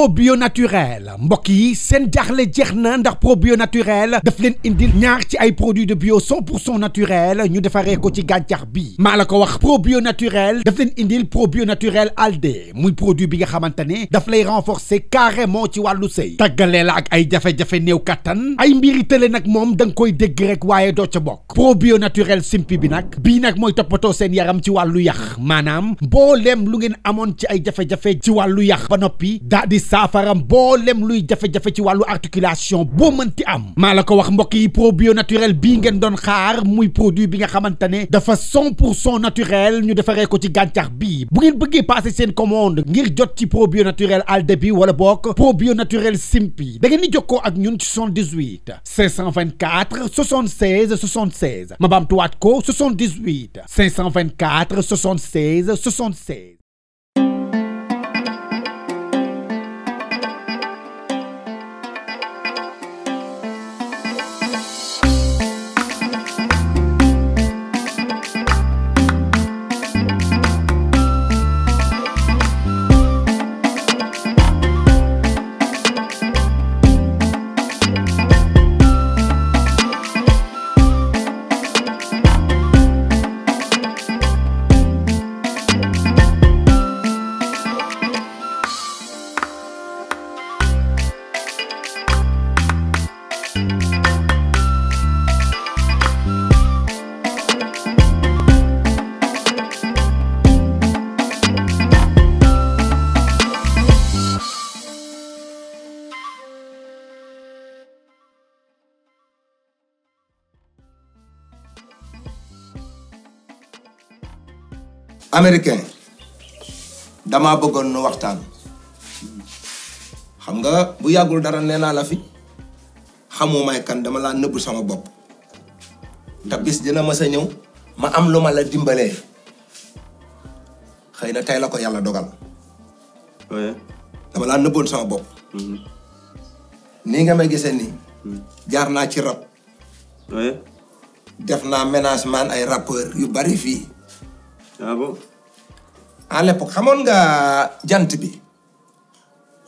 probio naturel mbokk yi seen jaaxle jeex na ndax probio naturel daf leen indil ñaar ci ay produits de bio 100% naturel ñu defaree ko ci gàncax bi maa la ko wax probio naturel daf leen indil probio naturel alde muy produit bi nga xamante ne daf lay renforcer carrément ci wàllu sëy tàggalee la ak ay jafe-jafe néew kattan ay mbiri tële nag moom da nga koy dégg rek waaye doo ca bokk probio naturel simpi bi nag bii nag mooy toppatoo seen yaram ci wàllu yax maanaam mbooleem lu ngeen amoon ci ay jafe-jafe ci wàllu yax ba noppi daa di saafara mbooleem luy jafe-jafe ci wàllu articulation boo mënti am maa la ko wax mbokk yi probio naturel bii ngeen doon xaar muy produit bi nga xamante ne dafa 100% naturel ñu defaree ko ci gàncax bii bu ngeen bëggee passer seen commande ngir jot ci probio naturel alde bi wala bokk probio naturel simpi da ngeen di jokkoo ak ñun ci 78 524 76 76 ma baamtuwaat ko 78 524 76 76. américain dama bëggoon nu waxtaan xam nga bu yàggul dara nee naa la fi xamoo may kan dama laa nëbb sama bopp te bis dina ma sa ñëw ma am lu ma la dimbalee xëy na tey la ko yàlla dogal dama laa nëbboon sama bopp nii nga may gisee nii jaar naa ci rap def naa ménagement ay rappeur yu bari fii. Ah bon? À l'époque xamoon nga jant bi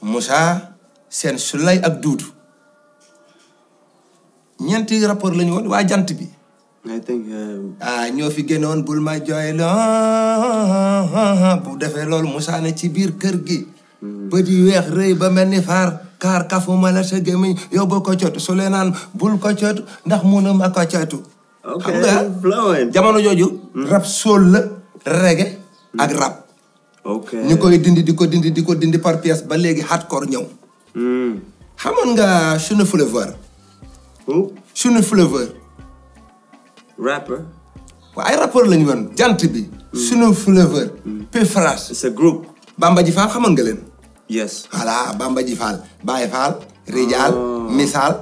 Moussa Sène Souley ak Doudou ñeenti rapport la ñu woon waa jant bi. I think. ñoo fi génnoon bul ma jooy la bu defee loolu Moussa ne ci biir kër gi. bët yi weex rëy ba mel ni faar kaar kafuma la sa gémmiñ yow boo ko cootu su lee naan bul ko cootu ndax munuma ko cootu. ok xam nga jamono jooju. rap soul la. reggae ak rap. ok ñu koy dindi di ko dindi par pièce ba léegi hardcore ñëw. xamoon nga Sunu Flavour. Sunu Flavour. rapper. waaw ay rappeur lañu woon jant bi. Sunu Flavour. P-Phrase. it's a group. Bamba Ji Fall xamoon nga leen. yes. voilà Bamba Ji Fall Baye Fall. Rijal Misaal.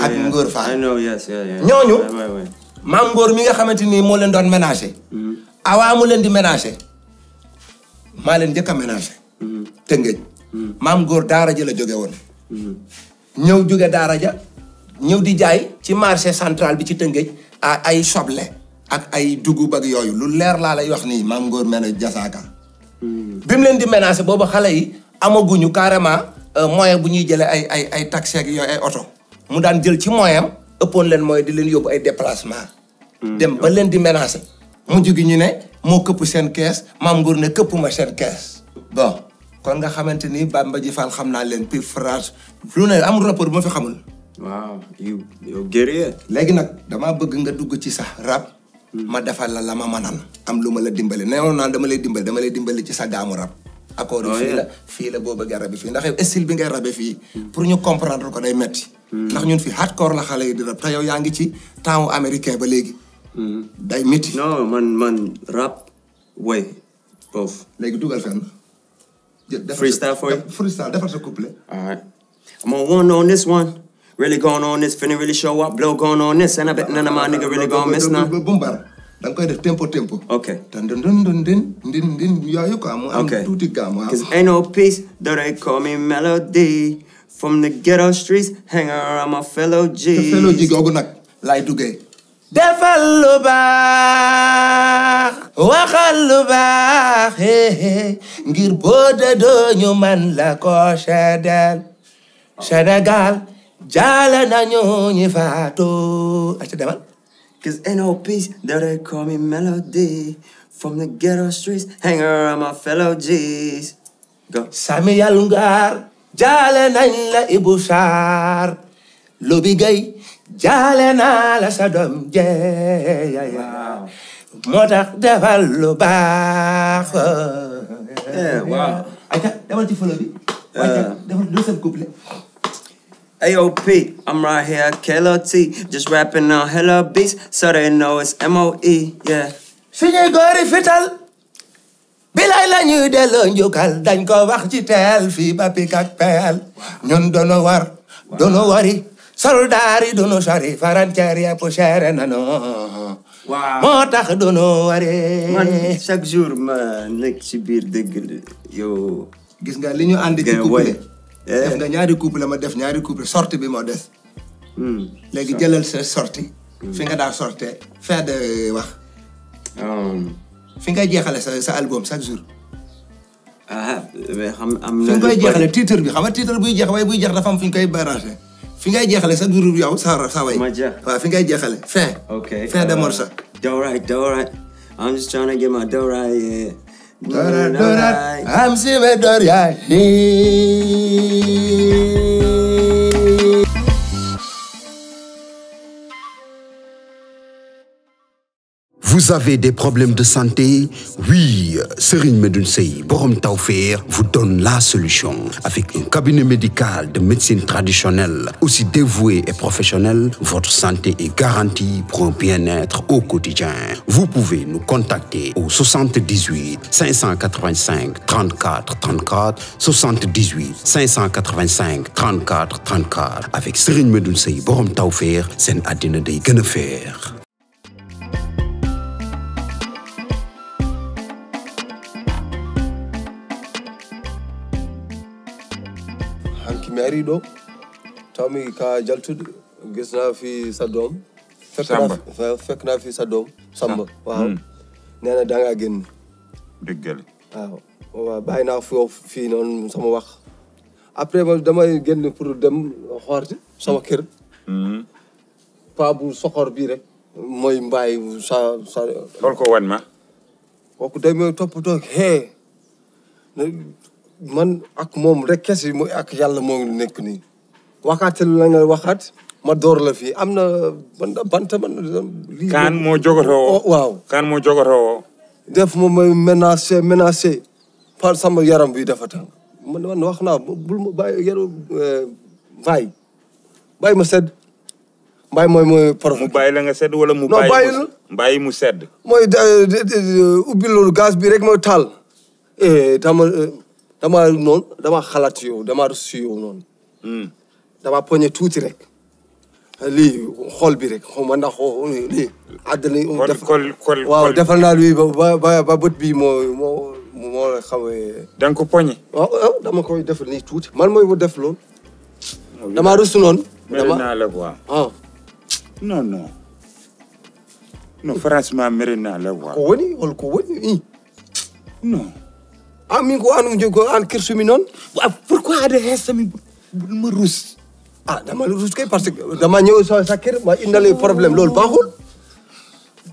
ak Ngor Fall. I know yes yeah. ñooñu. maam Ngor mi nga xamante ni moo leen doon ménager. awaa mu leen di ménager maa leen njëkk a ménager. Tëngéej. maam Ngor daara ja la jóge woon. ñëw jóge daara ja ñëw di jaay ci marché central bi ci Tëngéej ay soble ak ay dugub ak yooyu lu leer laa lay wax nii maam Ngor mel ne jasaaka. bi mu leen di ménager boobu xale yi amaguñu carrément moyen bu ñuy jëlee ay taxi ak yooyu ay oto mu daan jël ci moyen am ëppoon leen mooy di leen yóbbu ay déplacement. dem ba leen di ménager. mujj gi ñu ne moo këpp seen kees maam Ngor ne këpp ma seen kees. bon kon nga xamante ni Bamba Ji Fall xam naa leen P-Phrase lu ne amul rapport bu ma fi xamul. waaw yow guerrier. léegi nag damaa bëgg nga dugg ci sax rap. ma defal la ma manan am lu ma la dimbale neewoon naa dama lay dimbali ci sa gaamu rap. accord yi fii la boo bëggee rabe fii ndax yow style bi ngay rabe fii. pour ñu comprendre ko day metti ndax ñun fii hardcore la xale yi di rap te yow yaa ngi ci temps américain ba léegi. day métti. non man rap way both. léegi dugal fenn. freestyle for you. freestyle defar sa couplet. alright I'm on this one. Really going on this, finna really show up, blow going on this, and I bet none of my nigga really gonna miss now. Bumbar, da nga koy def tempo. Okay. Din yooyu quoi mu am tuuti gaam. Cause ain't no peace, though they call me Melody. From the ghetto streets, hang around my fellow G. Fellow G googu nag laay duggee. defal lu baax waxal lu baax ngir boo dëddoo ñu man la ko seedeel Sénégal jaale nañu ñi faatu aca demal Cause ain't no peace, though they call me Melody. From the ghetto streets, hang around my fellow G's. Go. Sami Yalungar jaale nañ la Ibou Sarr Lobi Gueye jaale naa la sa doom jeey moo tax defal lu baax Wow. ayca demal ci folo bi ayca defal deuxième couplet AOP, I'm right here at Kilo T. Just rapping on hella beats, so they know it's MOE, yeah. suñuy góori fital bilay la ñuy delloo njukkal dañ ko wax ci teel fii ba pik ak peel ñun dono war dono wari soldaar yi dono sori frontière yëpp seere nanu moo tax dono wari Man, chaque jour ma nekk ci biir dëgg yow. gis nga li ñu ànd ci couple def nga ñaari couple ma def ñaari couple sortie bi moo des léegi jëlal sa sortie fi nga daa sorte fin de wax fi ngay jeexale sa album chaque jour mais xam am fi nga koy jeexale titre bi xam nga titre buy jeex waaye buy jeex dafa am fi ñu koy branché fi ngay jeexale sa jour yow sa way waaw fi ngay jeexale fin fin de morceau dough right I'm just trying to get my dough right, yeah. Dorat am si me dorat Vous avez des problèmes de santé? Oui, Serigne Medoune Sey Borom Tawfekh vous donne la solution. Avec un cabinet médical de médecine traditionnelle, aussi dévoué et professionnel, votre santé est garantie pour un bien-être au quotidien. Vous pouvez nous contacter au 78 585 34 34, 78 585 34 34. Avec Serigne Medoune Sey Borom Tawfekh, seen àddina day gën a feex. Mary do Tommy ka jaltude gis naa fi sa doom fekk naa fi sa doom Samba waaw nee na dangaa génn dëggal waaw bàyyi naa fii noonu sama wax après ma damay génn pour dem xoorti sama kër pa bu soxor bii rek mooy mbaay sa xool ko wan ma kooku day may toppatoo man ak moom rek kese mooy ak yàlla moo nekk nii waxaatal la nga waxaat ma door la fii am na banta man kan moo jogatoo waaw kan moo jogatoo def ma may menacé par sama yaram bi dafa tàng man wax naa bul ma bàyyi yaru bàyyi ma sedd mbaay mooy provoqué mu bàyyi la nga sedd wala mu bàyyi mu sedd mooy ubbi loolu gaz bi rek mooy taal dama xalaat yow dama reçu yow noonu dama poñe tuuti rek lii xool bi rek xaw ma ndax lii àddina waaw defal naa lii ba bët bi moo xawee da nga ko poñe waaw dama koy def nii tuuti man mooy def loolu dama reçu noonu mere naa la quoi non franchement mere naa la quoi ko woni non min ko an kirsumi noon pourquoi ada hesami ma rus dama rus kay parce que dama ñëw sa kër ma indale problème loolu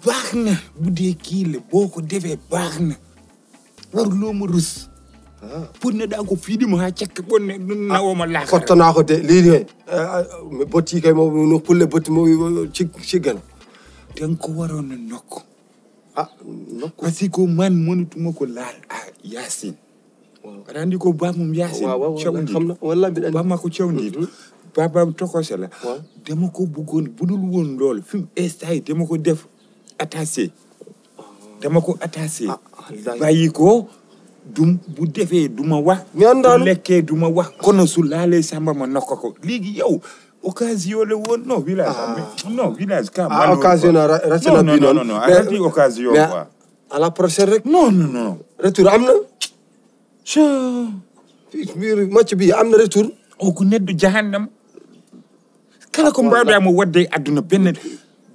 baax na bu dee kii la boo ko defee baax na waruloo ma rus pour ne daa ko fii di ma cekk bon ne nawoo ma laax fotto naa ko de lii de bët yi kay moom no pulle bët mo ci gën danga ko waroon a nokk parce que man mënutuma ko laal Yacine randi ko ba moom Yacine xam na wala bi ba ma ko caw ndiit babam tokose la dama ko bëggoon budul woon loolu fi mu estay dama ko def attaché bàyyi ko bu defee du ma wax bu lekkee du ma wax kono su laalee Samba ma nokk ko léegi yow occasion le woon non village ka occasion racina bi non arrêtez occasion quoi à la prochaine rek non retour am na biir match bi am na retour o ku neddu jahannam kala ko mbawɗa mo wadde aduna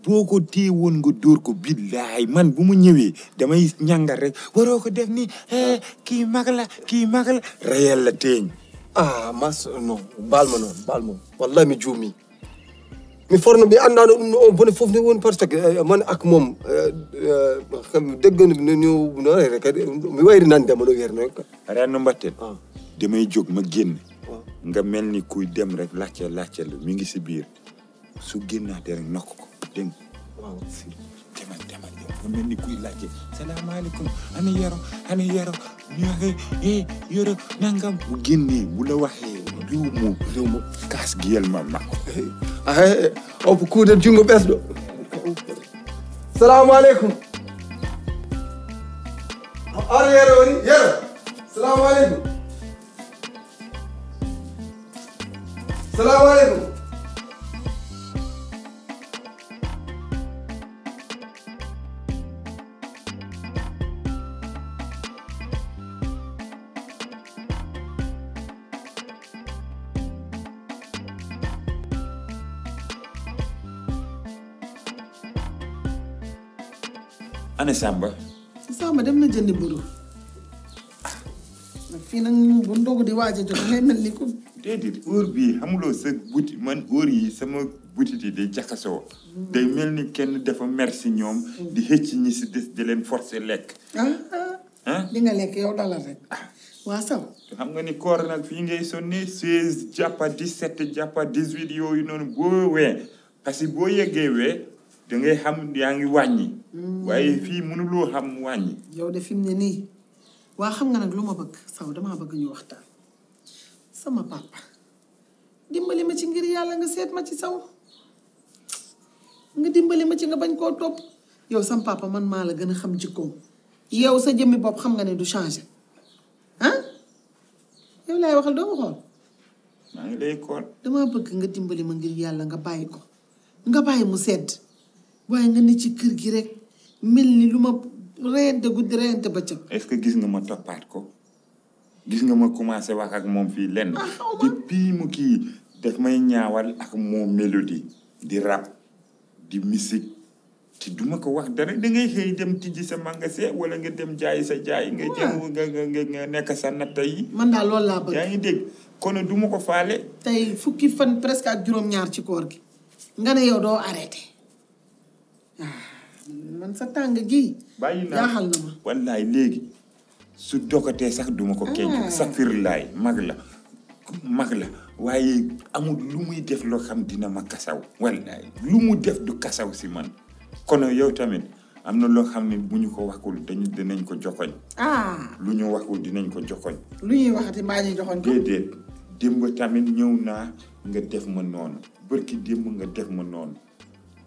boo ko téye woon nga dóor ko billaay man bu mu ñëwee damay ñàngal rek waroo ko def ni kii mag la réel la teeñ mas non baal ma wallahi mi juumi mi forno mi anndaano ɗum no on bone fof ne woni par ce que man ak moom deggani ñu no rek mi wayri nandema no wiyerno ren no mbatten damay jóg ma génn nga mel ni kuy dem rek lacce la mi ngi si biir su génnaatee rek nokk ko dégg waaw si demal yow nga mel ni kuy lacce salaamaaleykum ana yaro ñu waxe yoro nangam bu génnee bu la waxee diw mu kaas gi yel ma makko o ko kuude jungo ɓesɗo salamu aleykum ar yero woni yero salamu aleykum salamu aleykum ana Samba dem na jëndi buru fii nag bu ndogu di waaj a jot ngay mel ni ko déedéet heure bii xamuloo sa buti man heure yi sama butit yi day jaxasoo day mel ni kenn dafa merci ñoom di xëcc ñi si des di leen forcer lekk di nga lekk yow dalal rek waa saw xam nga ni koor nag fii ngay sonne 16 jàppa 17 jàppa 18 yooyu noonu boo wee parce que boo yeggee wee da ngay xam yaa ngi wàññi waaye fii mënuloo xam wàññi yow de fi mu ne nii waa xam nga nag lu ma bëgg saw damaa bëgg ñu waxtaan sama papa dimbali ma ci ngir yàlla nga seet ma ci saw nga dimbali ma ci nga bañ koo topp yow sama papa man maa la gën a xam jikkoom yow sa jëmmi bopp xam nga ne du changé yow laay waxal doo ma xool maa ngi lay kool damaa bëgg nga dimbali ma ngir yàlla nga bàyyi ko nga bàyyi mu sedd waaye nga ne ci kër gi rek mel ni lu ma reyante guddi reyante bëccëg. est-ce que gis nga ma toppaat ko gis nga ma commencé wax ak moom fii lenn depuis mu kii daf may ñaawal ak moom mélodie di rap di musique te duma ko wax dara da ngay xëy dem tijji sa magasin wala nga dem jaay sa jaay nga jëm nga nekk sa natta yi man daal loolu laa bëgg yaa ngi dégg kon duma ko faale tey fukki fan presque ak juróom-ñaar ci koor gi nga ne yow doo arrêté man sa tàng gi bàyyi naa jaaxal na ma wallaay léegi su dogatee sax duma ko kenn safir laay mag la waaye amul lu muy def loo xam dina ma kasaw wallaay lu mu def du kasaw si man kono yow tamit am na loo xam ne bu ñu ko waxul dinañ ko joxoñ lu ñu waxul dinañ ko joxoñ lu ñuy waxati mbaa ñuy joxoñ ko déedéet démb tamit ñëw naa nga def ma noonu bërki démb nga def ma noonu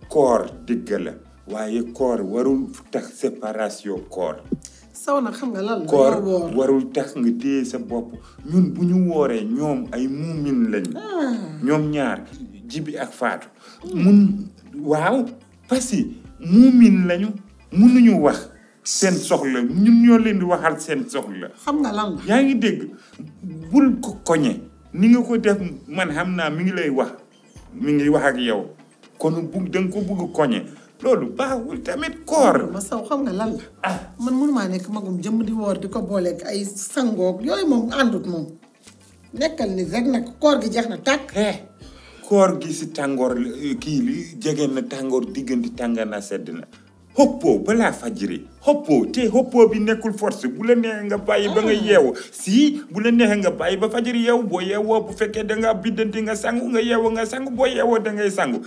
koor dëgg la waaye koor warul tax séparation koor saw nag xam nga lan la koor warul tax nga téye sa bopp ñun bu ñu wooree ñoom ay muumin lañ ñoom ñaar Jibi ak Faatu waaw parce que muumin lañu mënuñu wax seen soxla ñun ñoo leen di waxal seen soxla xam nga lan la yaa ngi dégg bul ko koñe ni nga ko def man xam naa mi ngi wax ak yow kon danga ko bugg koñe loolu baaxul tamit koor ma saw xam nga lan la man mënumaa nekk magum jëmm di woor di ko booleeg ay sangoog yooyu moom àndut moom nekkal ni rek nag koor gi jeex na tàkk koor gi si tàngoor kii li jege na tàngoor diggante tàngoor na sedd na hoppoo balaa fajiri hoppoo bi nekkul force bu la neexee nga bàyyi ba nga yeewu bu la neexee nga bàyyi ba fajiri yeewu boo yeewoo bu fekkee da nga biddanti nga sangu nga yeewu nga sangu boo yeewoo da ngay sangu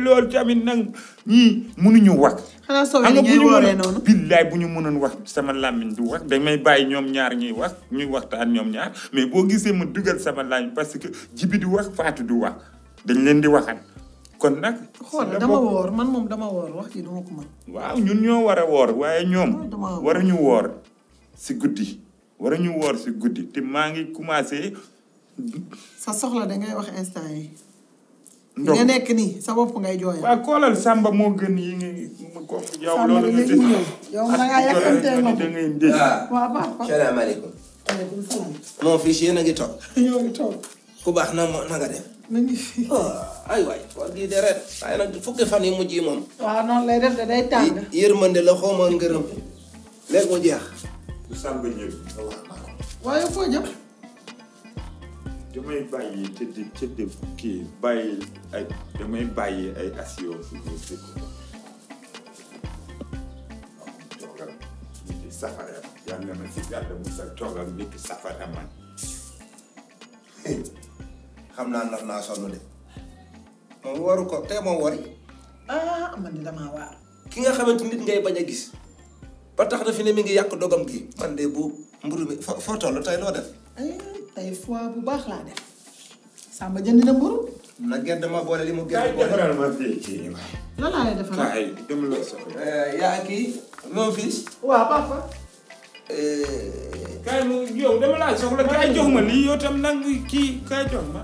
loolu tamit nag ñii mënuñu wax xanaa soo ñooy wooree noonu billaay bu ñu mënoon wax sama làmmiñ du wax damay bàyyi ñoom ñaar ñuy waxtaan ñoom ñaar mais boo gisee ma dugal sama làmmiñ parce que Jibi du wax Faatu du wax dañ leen di waxat kon nag xool dama woor man moom dama woor wax ji dama ko mën waaw ñun ñoo war a woor waaye ñoom waruñu woor si guddi te maa ngi commencé sa soxla da ngay wax instant yi nga nekk nii sa bopp ngay jooyal waaw koolal Samba moo gën yi ngi ko yow loolu nga dégg yow da ngaa yàqantee moom da ngay dégg waaw baax salaamaaleykum aleykum salaam mon fils yéen a ngi toog ñoo ngi toog ku baax na nga def mu ngi fi. ay waay wax lii de ren waaye nag fukki fan yu mujj yi moom. waaw noonu lay def de day tàng. yërmande la xaw ma ngërëm léegi mu jeex. bu sàmba ñëw nga wax ma ko. waaye foo jëm. damay bàyyi tëdd kii bàyyi ay damay bàyyi ay assurance yu dëkk ko. toogal nit ki safara yàlla na si yàlla musal toogal nit ki safara man. xam naa nar naa sonn de moom waru ko te moom wari man de damaa waar. ki nga xamante nit ngay bañ a gis ba tax na fi ne mi ngi yàq dogam gi man de bu mburu mi foo toll tey loo def. tey fois bu baax laa def. Samba jënd na mburu. na gedd ma boole li mu gedd kaay defaral ma fii kii waay. lan laa lay defaral. kaay dama la soxla. yaa kii mon fils. waaw papa. kaay mu yow dama laa soxla kaay jox ma lii yow tam nag kii kaay jox ma.